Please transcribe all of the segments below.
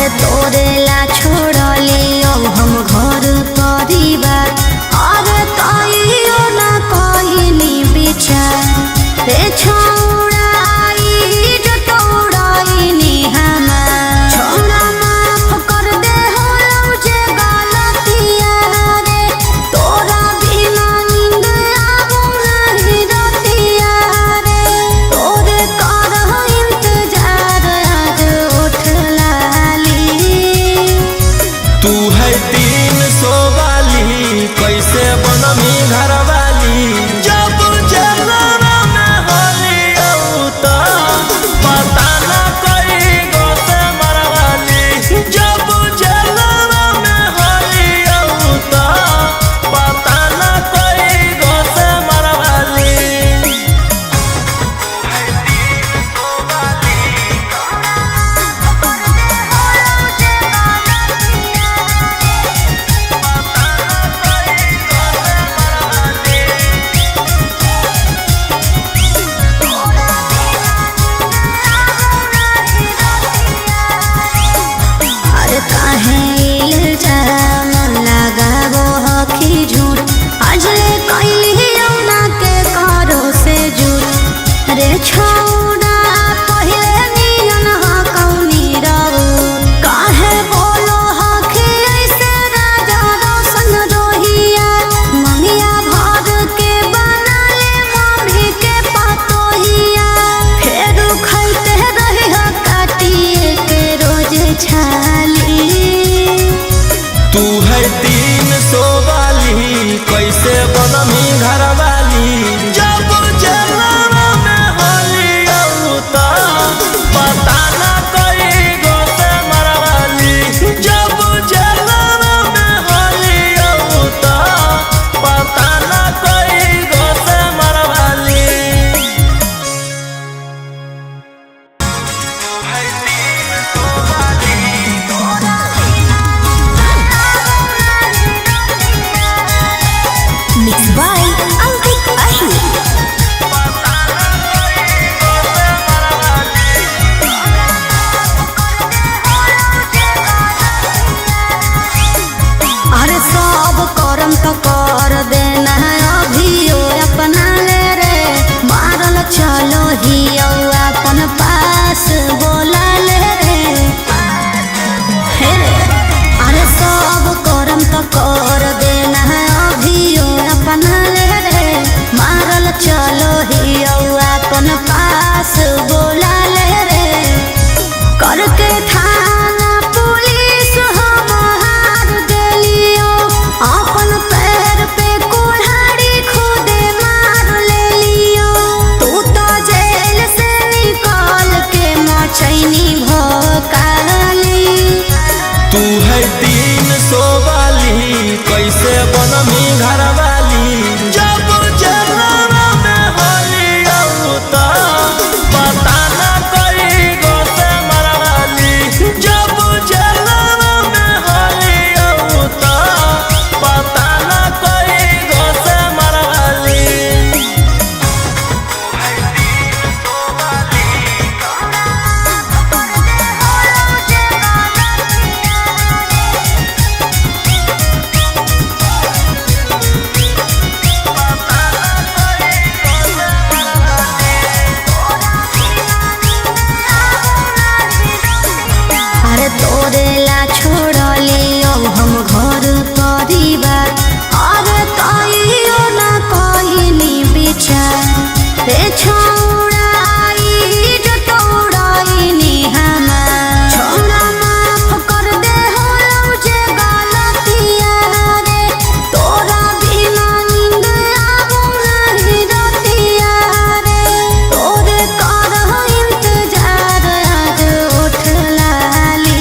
अरे तोरे ला छोड़लियो हम घर परिवार, अरे तैयो ना कइनी विचार। रे छौड़ा ई जो तोड़नी हमार, छौड़ा माफ कर दे होलौ जे गलतिया रे। तोरा बिना नींद आबो नाही रतिया रे, तोरे करह इंतजार आज उठ लाली। तू है 300 वाली, कैसे बनमी घरवाली। जब जलवा में होली औ त पता न कई गो से मरवाली। जब जलवा में होली औ त पता न कई गो से मरवाली। अरे काहे इल्जाम लगाबो हखी झूठ, आज ले कैली ना के करो से झूठ। रे छौड़ा पहिले नियन ह कौनी रहू, काहे बोलो हखी ऐसे राजा रोशन रोहिया। मंगिया भर के बना ले मम्मी के पतोहिया, फेरू खैते रही ह काटिए के रोज छाली। तू है 300 वाली, कैसे बनमी घरवाली। जब जलवा में होली औ त पता न कई गो से मरवाली। जब जलवा में होली औ त पता न कई गो से Marwari. Mix by Ankit Ahi. अरे सब करम तो कर देना अभियो अपना ले रे, मारल चलो ही अपन पास बोला ले रे। हे रे, अरे सब करम तो कर देना अभियो अपना ले रे, मारल चलो ही अपन पास बोला ले रे। करके थाना पुलिस हम हार गेलियो, अपन पैर पे कुल्हाड़ी खुदे मार लेलियो। तू तो जेल से निकाल के मचैनी भोकाली। तू है 300 वाली, कैसे बनमी घरवाली। जब जलवा में होली औ त पता न कई गो से मरवाली। जब जलवा में होली औ त पता न कई गो से मरवाली। अरे तोरे ला छोड़लियो हम घर परिवार, अरे तैयो ना कइनी विचार। रे छौड़ा ई जो तोड़नी हमार, छौड़ा माफ कर दे होलौ जे गलतिया रे। तोरा बिना नींद आबो नाही रतिया रे, तोरे करह इंतजार आज उठ लाली।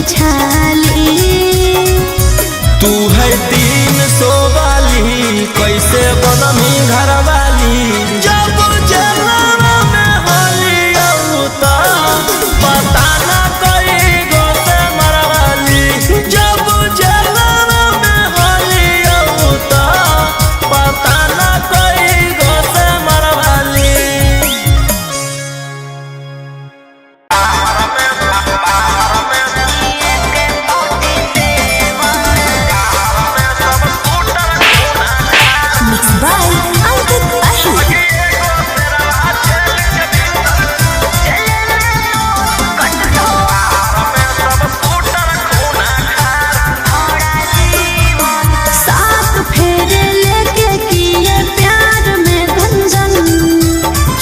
छाली। तू है 300 वाली, कैसे बनमी घरवाली। जब जलवा में होली औता, पता ना कई गो से मरवाली। जब जलवा में होली औता, पता ना कई गो से Marwari. Mixed by Ankit Ahir. सात फेरे लेके किए प्यार में गंजन,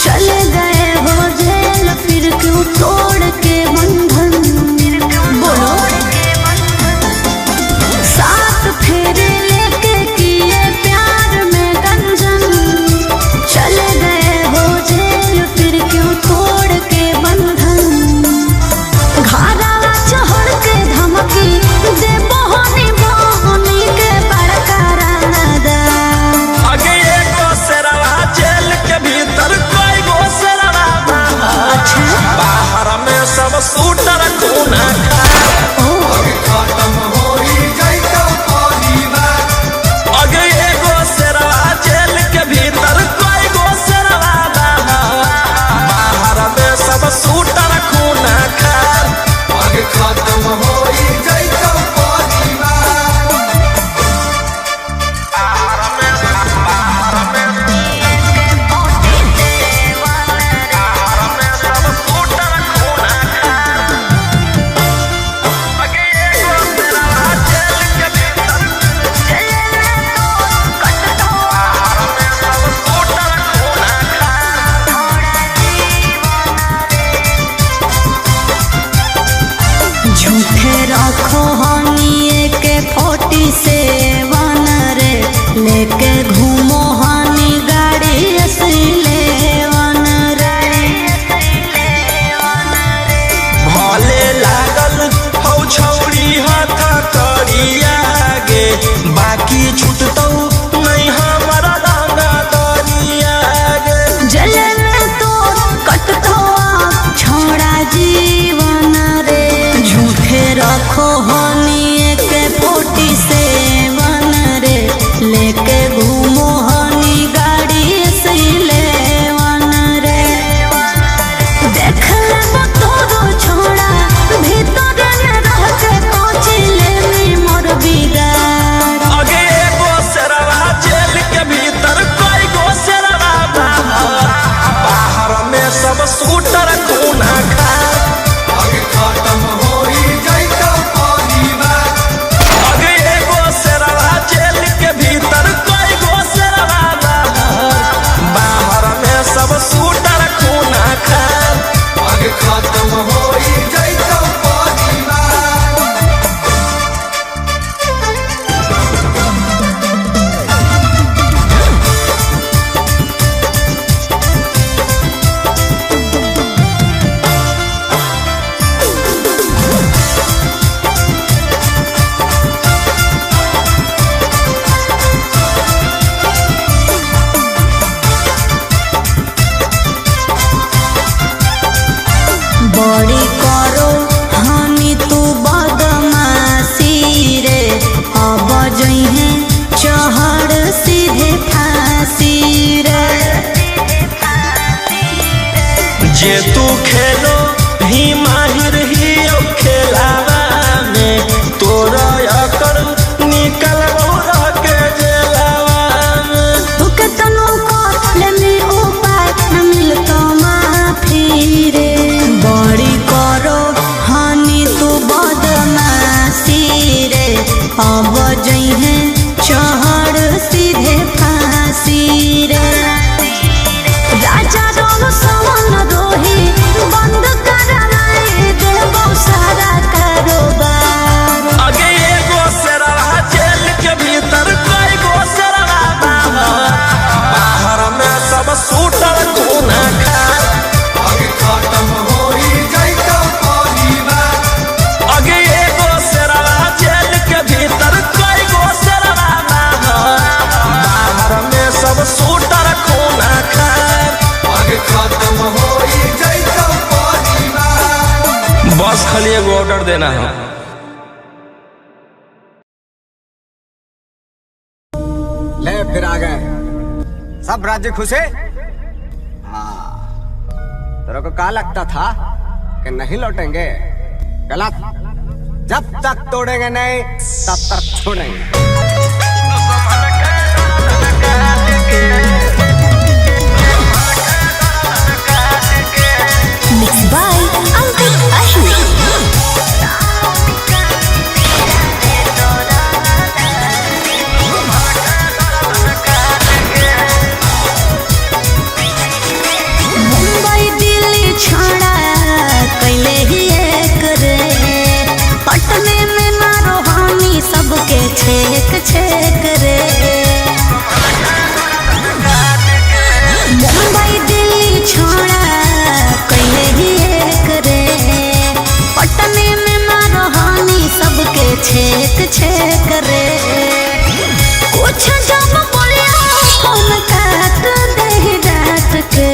चले गए हो जेल फिर क्यों तोड़ के बंधन। बोलो। सात फेरे लेके किए प्यार में गंजन, चले गए हो जेल फिर क्यों तोड़ के बंधन। घाघरा चढ़ के धमकी दे बहनी बहनी के बड़का रानादार। आगे एगो शेरवा जेल के भीतर, कई गो शेरवा बाहर। बाहर में सब शूटर खूना खा। आगे एगो शेरवा जेल के भीतर, कई गो शेरवा बाहर। बाहर में सब शूटर खूना खा। खत्म होई जैतो परिवार। झूठे रखो हनी के 47 रे, लेके घूमो हनी गाड़ी 11 रे। भले लागल हौ छौरी हाथ करिया गे, बाकी छुटतौ नहीं हमरा रंगा दरिया गे। जले में तो कटतो छोड़ा जीवन रे। झूठे रखो हनी के 47 रे, लेके घूमो हनी गाड़ी 11 रे। देख लेबो तोरो छोड़ा भीतर में रह के कोच लेनी मोर बिगाड़। आगे एगो शेरवा जेल के भीतर, कई गो शेरवा बाहर। बाहर में सब शूटर खूना खा। खत्म होई जैतो परिवार। आगे एगो शेरवा जेल के भीतर, कई गो शेरवा बाहर। बाहर में सब शूटर खूना खा। खत्म होई जैतो परिवार। बड़ी करो हनी तू बदमाशी रे, अब जइहे चहड़ सीधे फांसी रे। जे तू खेलो ही माहिर ही औ खेलावा में, तोरा अकर निकलबो रह के जेलावा में। तू केतनो कर लेनी उपाय न मिलतो माफी रे। बड़ी करो हनी तू बदमाशी रे, अब जइहे चहड़ सीधे फांसी रे। राजा रोम सवन रोही बंद कराए देबो सारा कारोबार। आगे एगो शेरवा जेल के भीतर, कई गो शेरवा बाहर। बाहर में सब शूटर खूना खा। खत्म होई जैतो परिवार। आगे एगो देना हो। ले फिर आ गए, सब राज्य खुश है। हाँ, तेरे को क्या लगता था कि नहीं लौटेंगे? गलत। जब तक तोड़ेंगे नहीं तब तक छोड़ेंगे। Mix by Ankit Ahir. Mumbai Delhi छोड़ा कैले ही एक रे, पटने में ना रोहानी सबके छेक छेक रे। मुंबई दिल्ली छोड़ा कैले ही एक रे, पटने में ना रोहानी सबके छेक छेक रे। कुछ जब बोलिया फोन काट दे डांट के,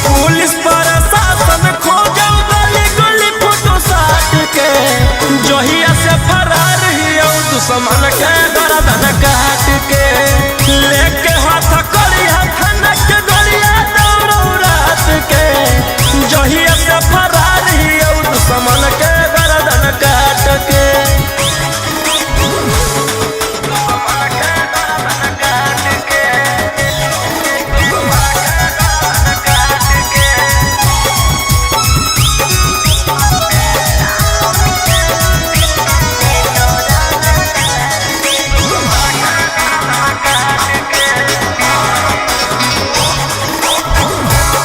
पुलिस प्रशासन खोजो गली गली फोटो साट के, जहिया से फरार हियो दुश्मन के गर्दन काट के, लेके हाथ करिया खनक गलिया दौड़ो रात के, जहिया से फरार हियो दुश्मन के गर्दन काट के।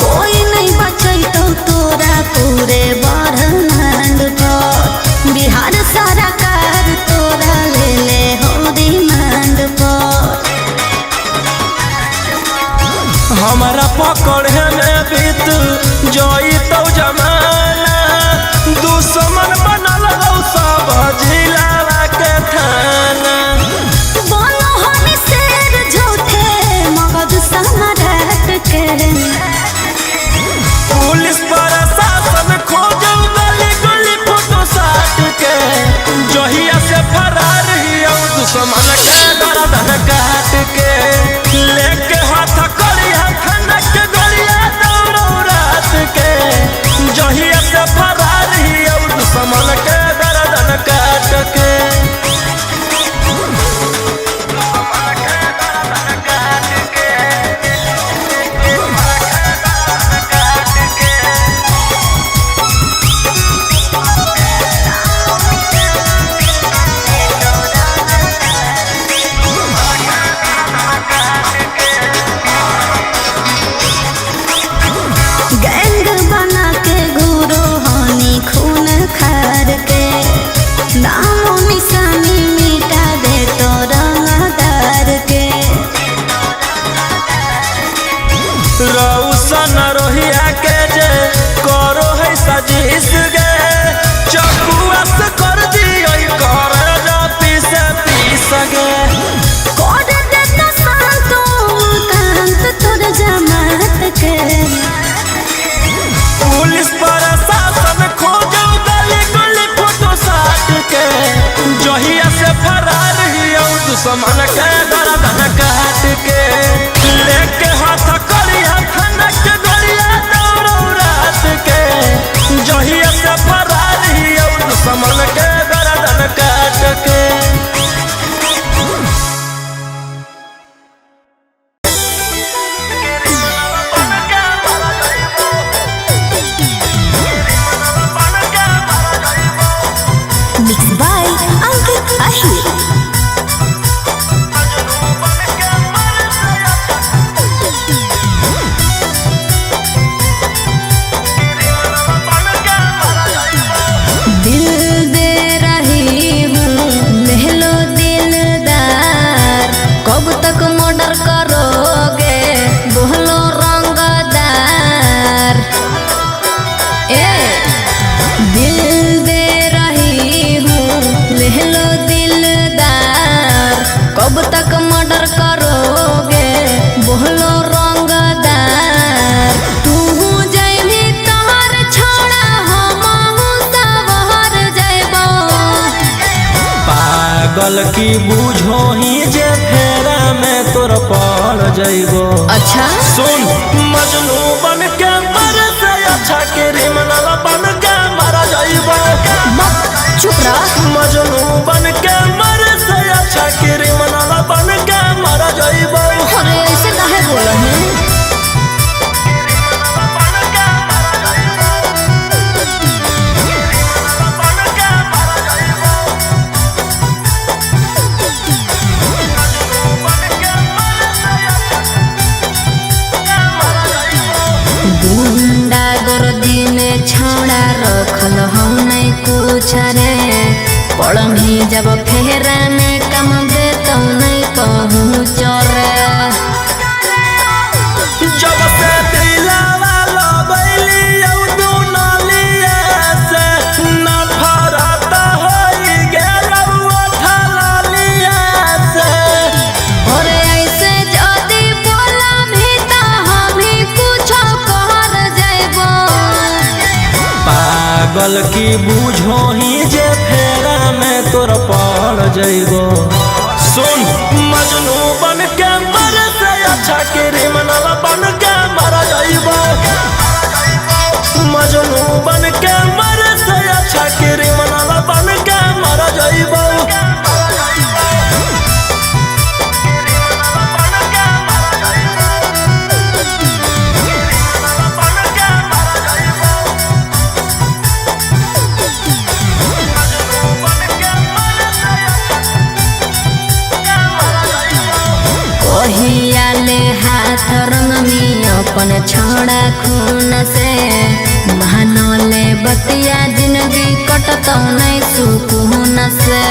कोई नहीं बचैतौ तोरा पूरे ब्रह्मांड पर, बिहार सारा कार तोरा ले ले हो डिमांड पर। हमारा पकड़े में बीत जोई तो जमाना, दुश्मन बनल हो सब जिला के थाना। बोलो हनी शेर झूठे मगज सम्राट के, पुलिस प्रशासन खोजो गली गली फोटो साट के, जहिया से फरार हियो दुश्मन के गर्दन काट के, लेके हाथ करिया खनक गलिया दौड़ो रात के, जहिया से फरार हियो दुश्मन के गर्दन काट के। गैंग बना के घूरो हनी खून खार के, नामो निशानी मिटा दे तो रंगदार के। रौशन रोहिया के जे करो है साजिश गे, चकुआ से कर दियो कर जा पीस पीस गे। कर देता शांत कांत तोर जमात के, पुलिस प्रशासन खोजो गली गली फोटो साट के, जहिया से फरार हियो दुश्मन के गर्दन काट के, लेके हाथ करिया खनक गलिया दौड़ो रात के, जहिया से फरार हियो दुश्मन के गर्दन काट के। Mix by Ankit Ahir. दिल दे रही हूँ महलो दिलदार, कब तक मर्डर करोगे बोलो रंगदार। ए दिल दे रही हूँ पागल की बुझो ही जे फेरा में तोर पड़ जइबो। अच्छा। सुन मजनू बन के मर से अच्छा क्रिमिनल बन के मर जइबो। चुप रह। मजनू बन के मर से अच्छा क्रिमिनल बन के मर जइबो। अरे ऐसे काहे बोला है? गुंडा गर्दी में छौड़ा रखल हम नहीं कुछ रे, पड़मी जब फेरा में कम दे तो नहीं कहूँ चोरे। जब से दिलावा लगैली औ दुनलिया से नफरत होई गेल उठलिया से। और ऐसे जदी बोला भी त हम ही कुछ कर जाइबो। पागल की बुझो ही जे फेरा में तोर पड़ जइबो। सुन मजनू बन के मर से अच्छा क्रिमिनल बन के मर जइबो। मजनू बन के मर से अच्छा क्रिमिनल बन के मर जइबो। कहिया ले हाथ रंग में अपन छोड़ा खून से, मानो ले बतिया जिंदगी कटतो नहीं सुकून से।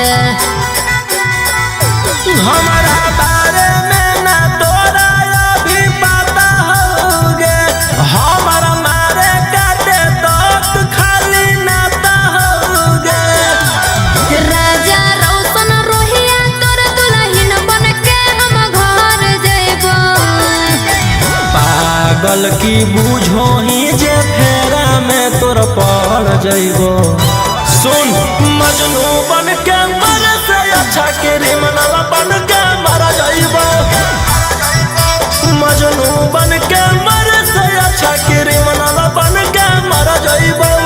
हमारा बारे में ना तोरा अभी पता होगे, हमारा मारे काटे तक खाली नाता होगे। राजा रौशन रोहिया तोर दुल्हन बन के हम घर जइबो। पागल की बुझो ही जे फेरा में तोर पड़ जइबो। सुन मजनू बन के मर से अच्छा क्रिमिनल बन के मर जइबो। मजनू बन के मर से अच्छा क्रिमिनल बन के मर जइबो।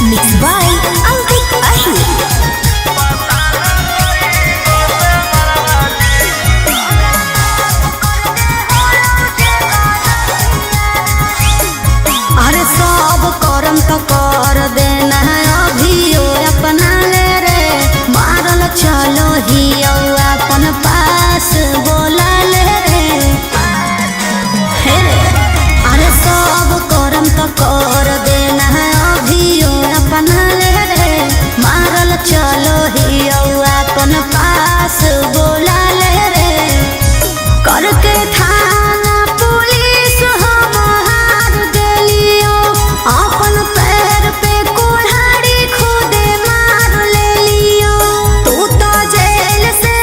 मिक्स बाय अंकित अहिर। अरे सब करम तो कर देना अभी ओ अपना ले रे, मारल चलो ही अपन पास बोला ले रे। हे अरे सब करम तो कर देना अभी ओ अपना ले रे, मारल चलो ही अपन पास बोला ले रे। करके थाना पुलिस हम हार गेलियो, अपन पैर पे कुल्हाड़ी खुदे मार लेलियो। तू तो जेल से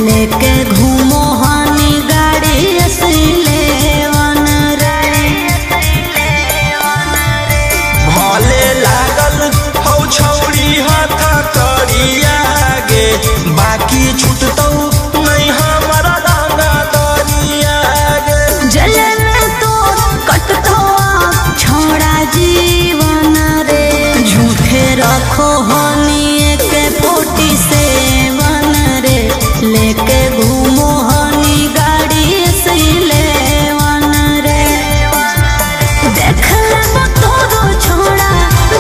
लेके घूमो हनी गाड़ी 11 रे। भले लागल हौ छौरी हाथ करिया गे, बाकी छुटतौ नहीं हमारा रंगा दरिया गे। जले में तो कटतो छोड़ा जीवन रे, झूठे रखो हनी के 47 रे, लेके घूमो हनी गाड़ी 11 रे। देख लेबो तोरो छोड़ा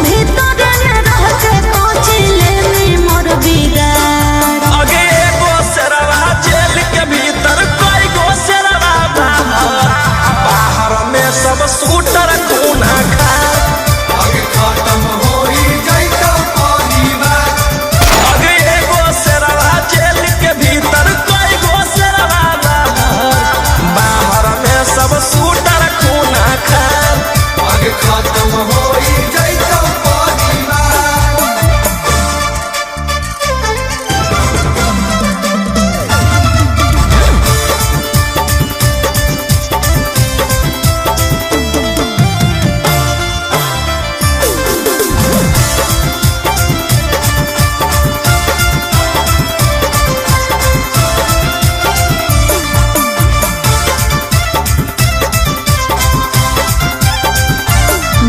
भीतर न रह के पहुँचले में मोर बिगाड़। अगे एगो शेरवा जेल के भीतर, कई गो शेरवा बाहर, बाहर में सब शूटर खूना खा। आगे खत्म होई जैतौ परिवार। अगे एगो शेरवा जेल के भीतर, कई गो शेरवा बाहर, बाहर में सब शूटर खूना खा। आगे खत्म होई जैतौ परिवार।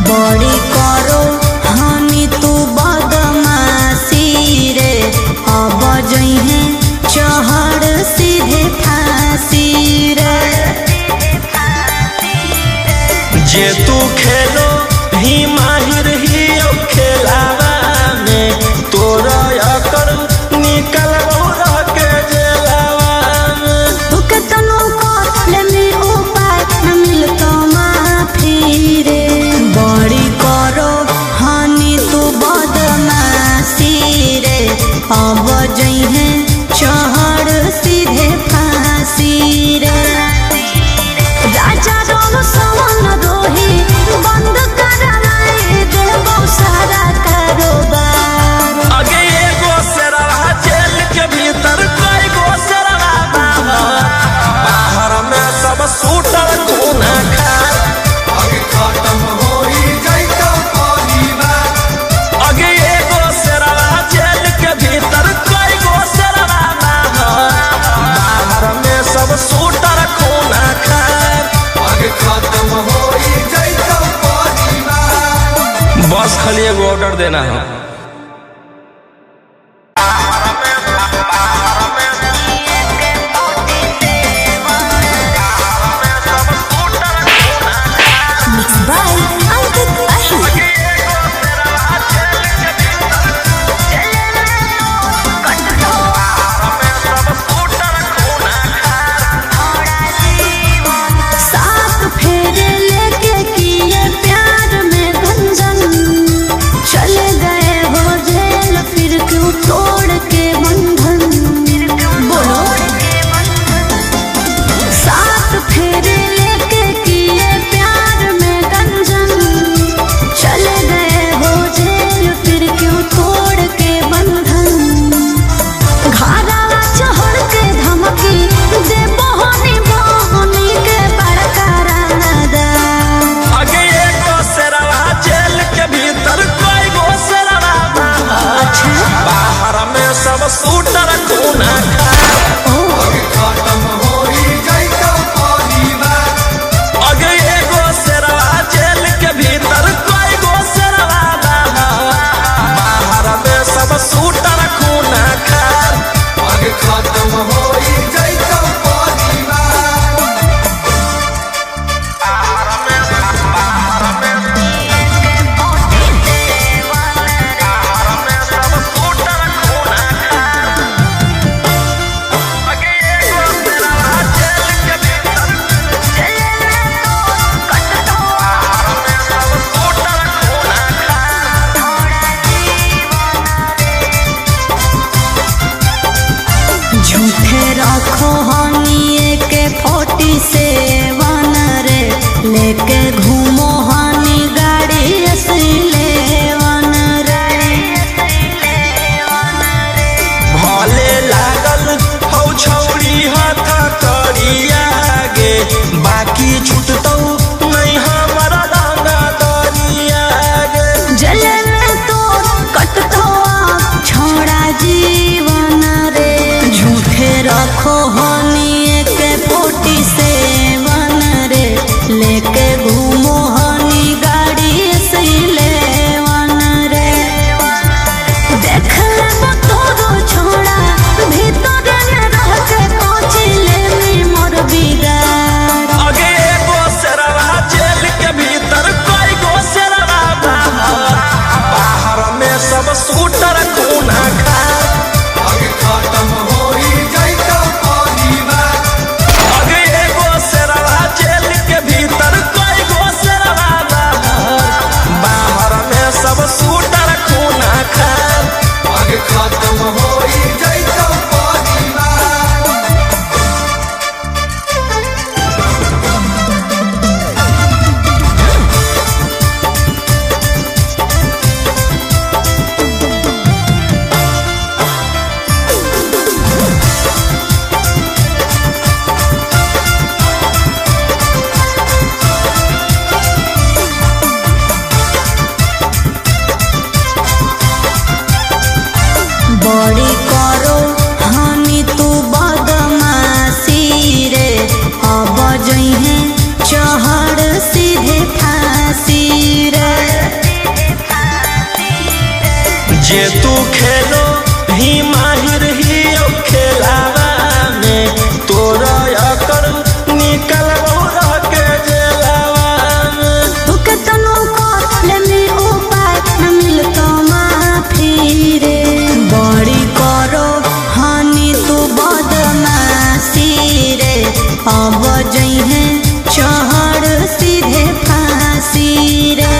बड़ी करो हनी तू बदमाशी रे, अब जइहे चहड़ सीधे फांसी रे। जे तू खेलो ही माहिर ही औ खेलावा में, तोरा अकर निकलबो रह के जेलावा में। तू केतनो कर लेमे उपाय न मिलतो माफी रे। बड़ी करो हनी तू बदमाशी रे, अब जइहे चहड़ सीधे फांसी रे। राजा रोम सवन रोही बंद कराए देबो सारा कारोबार। अगे एगो शेरवा जेल के भीतर, कई गो शेरवा बाहर, बाहर में सब शूटर खूना खा। आगे खत्म होई जैतौ परिवार। अगे एगो शेरवा जेल के भीतर, कई गो शेरवा बाहर, बाहर में सब शूटर खूना खा। आगे खत्म होई जैतौ परिवार। बस खाली एगो ऑर्डर देना है। Mixed by Ankit Ahir. सात फेरे लेके किए प्यार में गंजन, चले गए रखो हनी के फोटी से वन रे, लेके घूमो हनी गाड़ी से ले वन रे। देख लेबो तोरो छोड़ा भीतर न रह के कोच ले मी मोर बिगाड़। अगे एगो शेरवा जेल के भीतर, कई गो शेरवा बाहर, बाहर में सब शूटर खूना खा। आगे खत्म होई जैतो परिवार। अगे एगो शेरवा जेल के भीतर, कई गो शेरवा बाहर, बाहर में सब शूटर खूना खा। आगे खत्म होई जैतो परिवार। बड़ी करो हनी तू बदमाशी रे, अब जइहे चहड़ सीधे फांसी रे। जे तू खेलो ही माहिर ही ओ खेलावा में, तोरा अकर निकल रह के जेलावा में। तू केतनो कर लेमी उपाय न मिलतो माफी रे। बड़ी करो हनी तू बदमाशी रे, अब जइहे चहड़ सीधे फांसी रे।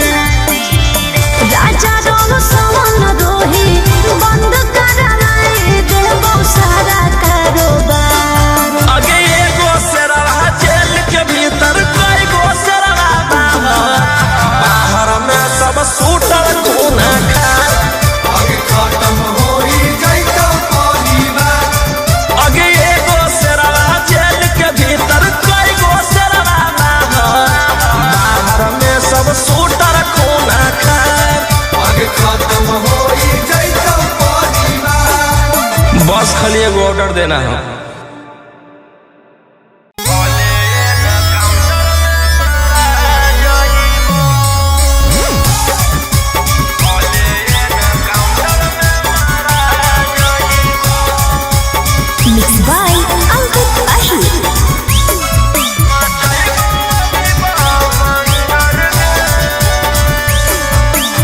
राजा रोम सवन रोही बंद कराए देबो सारा कारोबार। अगे एगो शेरवा जेल के भीतर, कई गो शेरवा बाहर, बाहर में सब शूटर खूना खा। आगे खत्म होई जैतो परिवार। अगे एगो शेरवा जेल के भीतर, कई गो शेरवा बाहर, बाहर में सब शूटर खूना खा। आगे खत्म होई जैतो परिवार। बस खाली एगो ऑर्डर देना है। मिक्स बाय अंकित अहिर।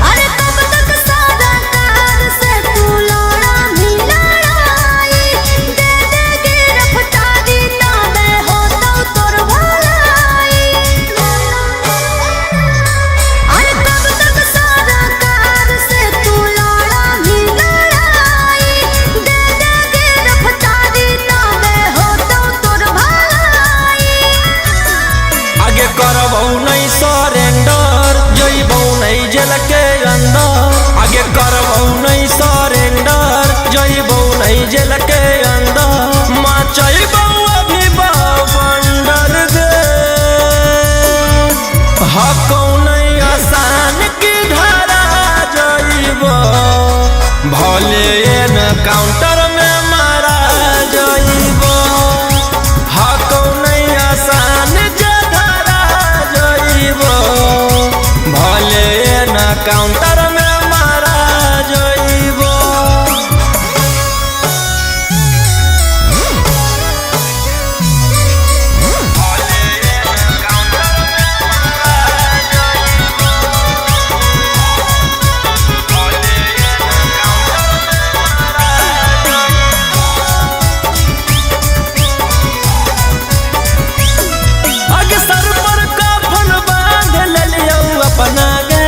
अरे कब तक सादा कार से तू लड़ा भी लड़ाई, दे दे गिरफ्तारी ना मैं होता तोर भलाई। अरे कब तक सादा कार से तू लड़ा भी लड़ाई, दे दे गिरफ्तारी ना मैं होता तोर भलाई। आगे करबौ नहीं सरेंडर, जइबौ नहीं जेल के अंदर। आगे करबौ नहीं सरेंडर, जइबौ नहीं जेल के अंदर। मचैबौ अभी बवंडर गे, हकौ नहीं आसान की धारा जइबो, भले एन काउंटर में मारा जइबो। हकौ नहीं आसान जे धारा जइबो, भले एन काउंटर में मारा जइबो। अगे सर पर कफन बांध लेलियौ अपना गे,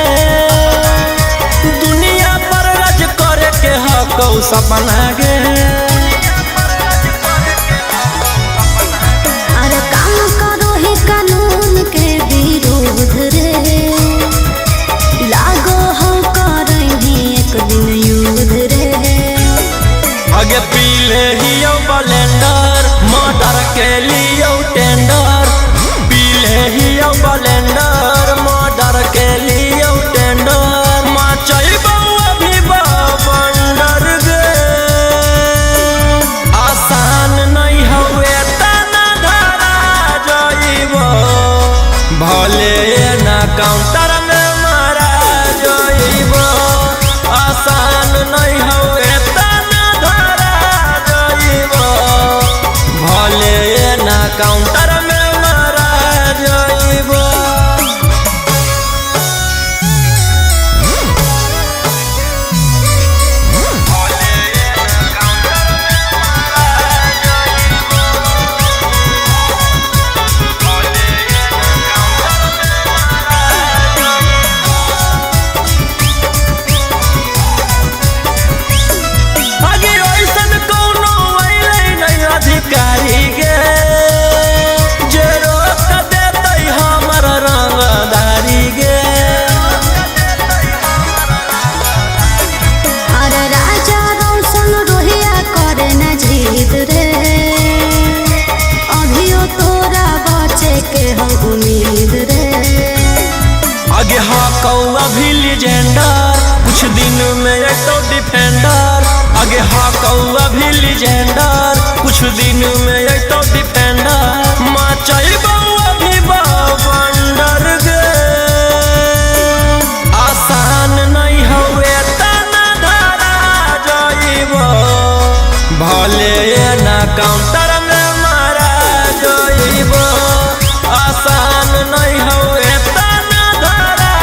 दुनिया पर राज करे के हकौ सपना गे। अरे काम करो ही कानून के विरोध रे, लागो हो करही एक दिन युद्ध रे। अगे पी ले हियौ ब्लेंडर, मर्डर के लियौ टेंडर। पी ले हियौ ब्लेंडर, मर्डर के लियौ टेंडर। मचैबौ अभी बवंडर गे, काउंटर में मारा जइबो। आसान नहीं हवे तना धरा जइबो, भले ना काउंटर में मारा जइबो। आगे ऐसन कौनो अइलै नहीं अधिकारी गे, जे रोक देतै हमर रंगदारी गे। अरे राजा रोशन रोहिया करे न जीत रे, अभियो तोरा बचे के हो उम्मीद रे। आगे हाँ कौआ भी लीजेंडर, कुछ दिन में अइतौ डिफेंडर। आगे हाँ कौआ भी लीजेंडर, कुछ दिन में अइतौ डिफेंडर। मचैबौ अभी बवंडर गे, आसान नहीं हवे तना धरा जइबो, भले ना काउंटर में मारा जइबो। आसान नहीं हवे तना धरा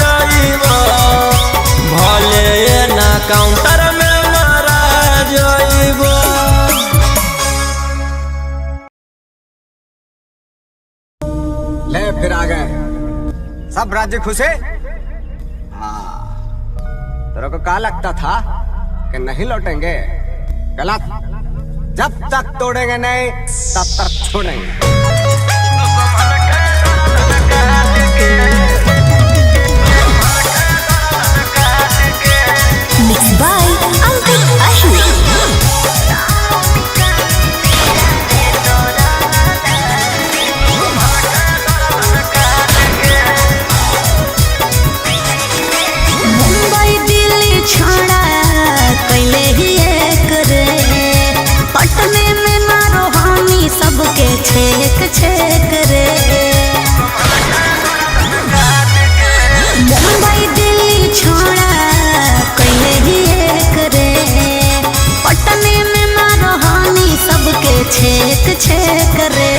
जइबो, भले ना काउंटर में मारा जइबो। ले फिर आ गए, सब राज्य खुश है। हाँ, तेरे को क्या लगता था कि नहीं लौटेंगे? गलत। जब तक तोड़ेंगे नहीं तब तक छोड़ेंगे। मिक्स बाय अंकित अहिर। मुंबई दिल्ली छोड़ा कैले ही एक रे, पटने में मारो हामी सबके छेक छेक रे। मुंबई दिल्ली छोड़ा कैले ही एक रे, पटने में मारो हामी सबके छेक छेक रे।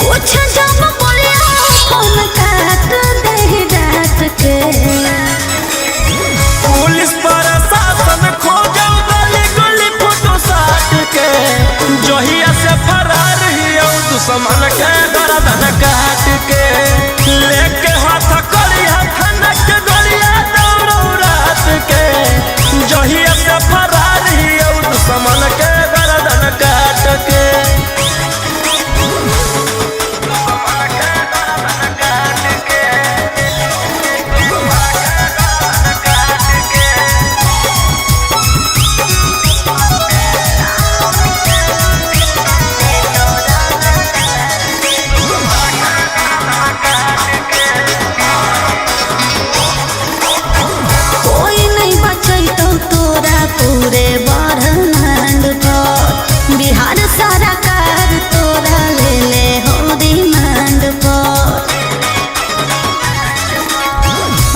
कुछ जब बोलिया फोन काट दे डांट के, पुलिस प्रशासन खोजौ गली गली फोटो साट के, जहिया से फरार हियौ दुश्मन के गर्दन काट के। लेके हाथ करिया थाना के गलिया दौड़ौ रात के, जहिया से फरार हियौ दुश्मन के गर्दन काट के। कोई नहीं बचैतौ तोरा पूरे ब्रह्मांड पर, बिहार सरकार तोरा ले ले हो डिमांड पर।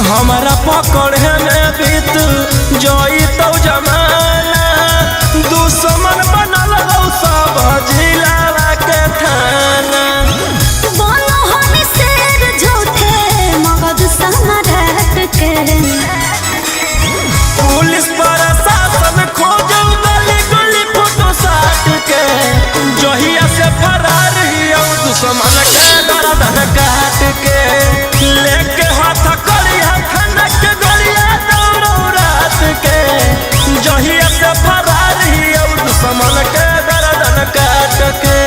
हमारा पकड़े में बीत जइतौ जमाना, दुश्मन बनल हौ सब जिला के थाना। बोलो हनी शेर झूठे मगध सम्राट के, पुलिस प्रशासन खोजौ गली गली फोटो साट के, जहिया से फरार हियौ दुश्मन के गर्दन काट के। लेके हाथ करिया थाना के गलिया दौड़ौ रात के, जहिया से फरार हियौ दुश्मन के गर्दन काट के।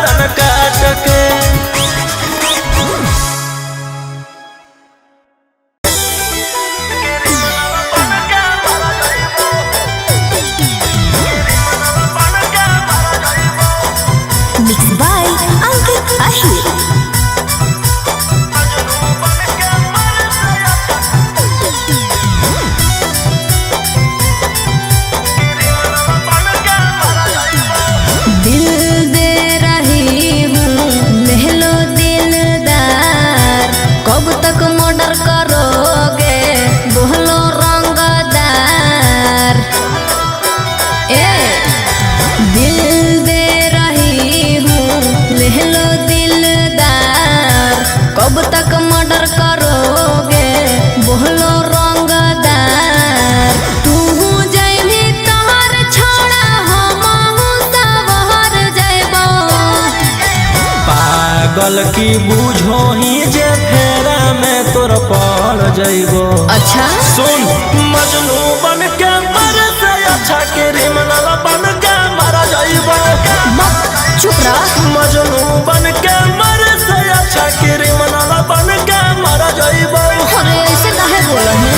गरदन काट के। मिक्स बाय अंकित अहिर। दिल दे रही हूँ लहलो दिलदार, कब तक मर्डर करोगे बोलो रंगदार। ए दिल दे रही हूँ लहलो दिलदार, कब तक मर्डर करोगे बोलो रंगदार। तू जैभी तोहर छोड़ा हमहू सवर जैबो। पागल की बुझो ही जे फेरा में तोर पड़ जइबो। अच्छा सुन मजनू बन के मर से अच्छा क्रिमिनल बन के मर जइबो। चुप रह। मजनू बन के मर से अच्छा क्रिमिनल बन के मर जइबो। अरे ऐसे काहे बोला है?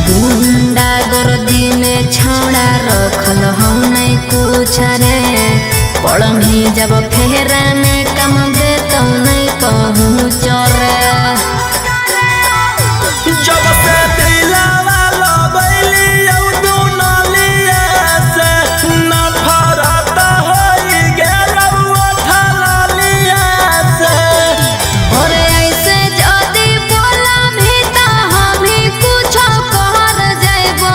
गुंडा गर्दी में छौड़ा रखल हौ नहीं कुछ रे, पड़मी जब फेरा में कम देतौ नहीं पहुँच रे। जब से दिलावा लगैली औ दुनलिया से नफरत होई गेलौ ओठलिया से। और ऐसे जदी बोला भी त हम ही कुछो कहर जैबो।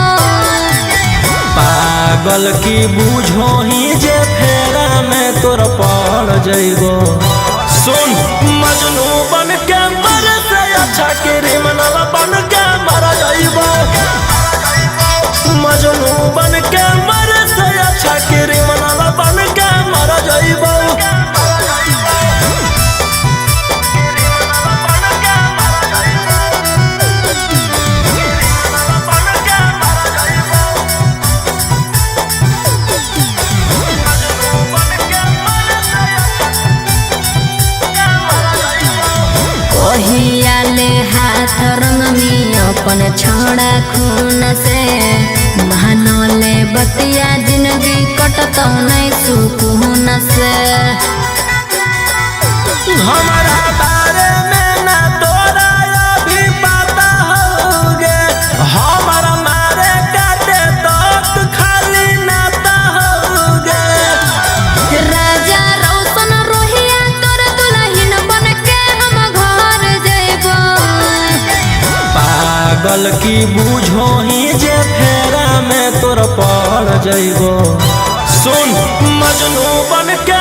पागल की बुझो ही जे फेरा में तोर पड़ जइबो। सुन मजनू बन के मर से अच्छा क्रिमिनल बन के मर जइबो। मजनू बन के मर से अच्छा क्रिमिनल बन के मर जइबो। कहिया ले हाथ रंग में अपन छोड़ा खून से, मानो ले बतिया जिंदगी कटतौ नहीं सुकून से। हमारा बारे में ना तोरा अभी पता होगे, हमारा मारे काटे तक खाली नाता होगे। राजा रौशन रोहिया तोर दुल्हन बन के हम घर जैबो। पागल की बुझो ही जे फेरा में तोर पड़ जइबो। सुन मजनू बन के